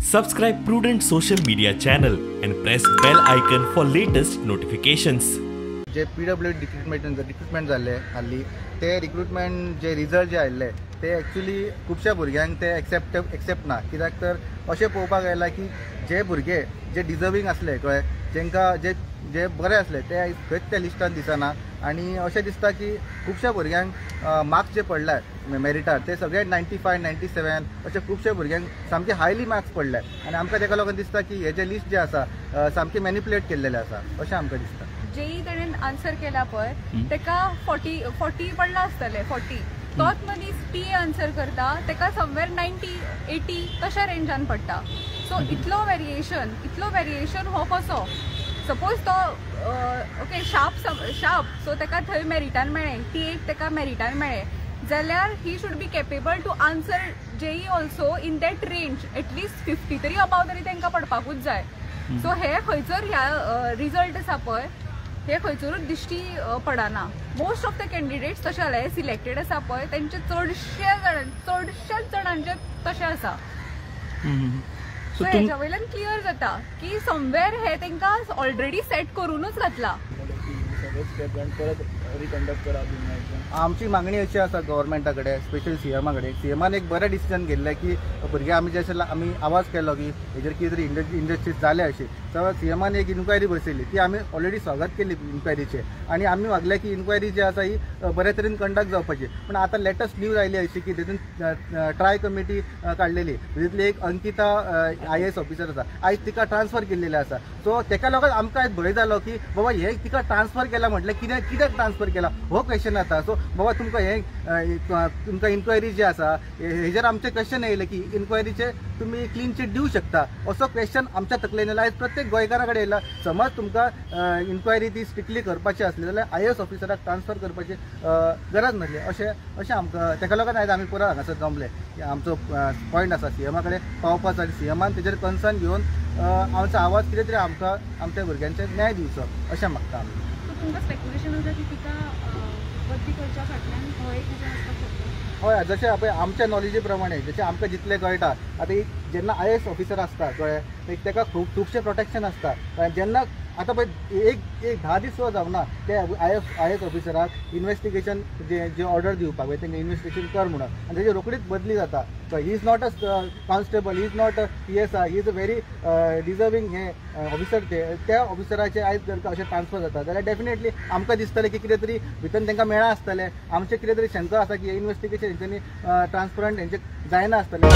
Subscribe Prudent Social Media channel and press bell icon for latest notifications. J PW recruitment जाल्ले हाल्ली ते recruitment जे result जे आयिल्ले ते actually खुबश्या भुरग्यांक ते एक्सेप्ट ना. कित्याक तर अशें पळोवपाक आयलां की जे भुरगे जे डिजर्वींग आसले कळ्ळें, जेंकां जे जे बरे आसले ते आयज खंयच त्या लिस्टान दिसना. आनी अशें दिसता की खुबश्या भुरग्यांक मार्क्स जे पडले मेरिटार ते सगळे 95 97 अशे खुबशे भुरग्यांक सामके हायली मार्क्स पडले. आनी आमकां तेका लागून दिसता की हे जे लिस्ट जे आसा सामकें मॅनिपुलेट केल्लेलें आसा अशें आमकां दिसता. जेई तेणेन आन्सर केला पळय तेका 40 पडला आसतले, 40 तोच मनीस पी ए आन्सर करता तेका समवेर 90 80 तशा रेंजान पडटा. सो इतलो वेरिएशन हो कसो? सपोज तो ओके शार्प सो तेका थंय मेरिटान मेळ्ळें, टी एक तेका मेरिटान मेळ्ळें जाल्यार he should be capable to answer JEE also in that range, at least 50 तरी अबाव तरी तांकां पडपाकूच जाय. सो हे खंयसर ह्या रिजल्ट आसा पळय हे खंयसरूच दिश्टी पडना. मोस्ट ऑफ the candidates तशें जाल्यार सिलेक्टेड आसा पळय तेंचे चडशेच जाणांचे तशें आसा. सो हेच्या वयल्यान क्लियर जाता की समवेर हे तांकां ऑलरेडी सेट करूनच घातला. आमची मागणी अशी आसा गव्हर्मेंटा कडेन, स्पेशल सीएमा कडेन. सीएमान एक बरें डिसिजन घेतलें की भुरगे आमी जे आमी आवाज केलो की हेजेर कितें तरी इंडस्ट्रीज जाल्या अशी, जाल्यार सीएमान एक इन्क्वायरी बसयली ती आमी ऑलरेडी स्वागत केली इन्क्वायरीचें. आनी आमी मागलें की इन्क्वायरी जी आसा ही बऱ्या तरेन कंडक्ट जावपाची. पूण आतां लेटस्ट न्यूज आयली अशी की तेतून ट्राय कमिटी काडलेली, तितूंतली एक अंकिता IAS officer आसा, आयज तिका ट्रान्सफर केल्लेली आसा. सो तेका लागून आमकां आयज भंय जालो की बाबा हे तिका ट्रान्सफर केला म्हटल्यार कित्याक ट्रान्सफर केला हो क्वेश्चन आता. सो बाबा तुमकां हे तुमकां इन्क्वायरी जी आसा हेजेर आमचें क्वेश्चन येयलें की इन्क्वायरीचे तुमी क्लीन चीट दिवं शकता असो क्वेश्चन आमच्या तकलेन येयला. आयज प्रत्येक गोंयकारा कडेन येयला. समज तुमकां इन्क्वायरी ती स्ट्रिक्टली करपाची आसली जाल्यार IAS ऑफिसराक ट्रान्सफर करपाची गरज नासली अशें आमकां. तेका लागून आयज आमी पुराय हांगासर जमले की आमचो पॉयंट आसा सीएमा कडेन पावपाचो आनी सीएमान तेजेर कन्सर्न घेवन आमचो आवाज कितें तरी आमकां आमच्या भुरग्यांचेर न्याय दिवचो अशें मागता आमी. तुमकां स्पेक्युलेशन आसा की तिका बदली करच्या फाटल्यान हो एक रिजन आसपाक शकता? हय, जशें पळय आमच्या नॉलेजी प्रमाणे जशें आमकां जितलें कळटा आतां एक जेन्ना IAS officer आसता कळ्ळें तेका खुबशें प्रोटेक्शन आसता. जेन्ना आतां पळय एक 10 दीस सुद्दां जावना ते IAS ऑफिसराक इन्वेस्टिगेशन जे ऑर्डर दिवपाक पळय तेंकां इन्वेस्टिगेशन कर म्हणून, आनी तेजी रोखडीच बदली जाता. He is not a constable, he is not a PSI, he is a very deserving हे ऑफिसर. ते त्या ऑफिसराचे आयज जर अशें ट्रान्सफर जाता जाल्यार डेफिनेटली आमकां दिसतलें की कितें तरी भितर तांकां मेळ्ळां आसतलें. आमचें कितें तरी शंका आसा की इन्वेस्टिगेशन हेंच्यांनी ट्रान्सपरंट हेंचें जायना आसतलें.